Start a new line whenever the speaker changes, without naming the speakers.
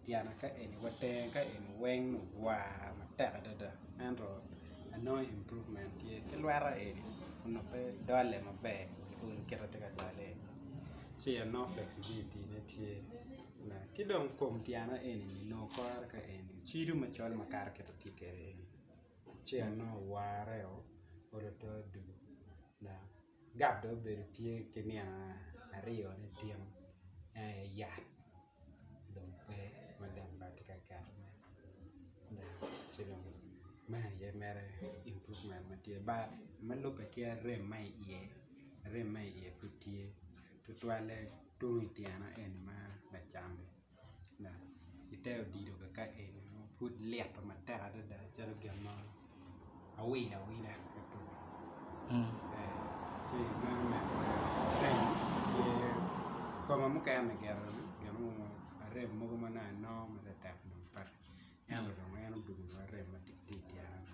Tyena ka eni wa tenge ka eni weng ogwar matek adada ento anongo improvement tye ki lweta eni onongo pe dole maber kit ma tye ka dole ni ci anongo flexibility ne tye ki dong kom tyena eni onongo kore ka eni cido macol makato kit ma tye kwede eni ci anongo owareo olo to odugo gap dong obedo tye ki nino aryone tin en aye yat dong pe ma dong pe atye ka ketone ci dong meno aye mere improvement ma tye but ma lubbe ki arem ma iye arem ma iye pud tye tutwalle tung ityena eni ma lacam-mi ite odilo kaka eni pud lito matek adada calo gin ma awilo awila koma mukene gire arem mogo ma nongo anongo matek tek dong peke ento dong en odwogo wa arem ma tye ityena.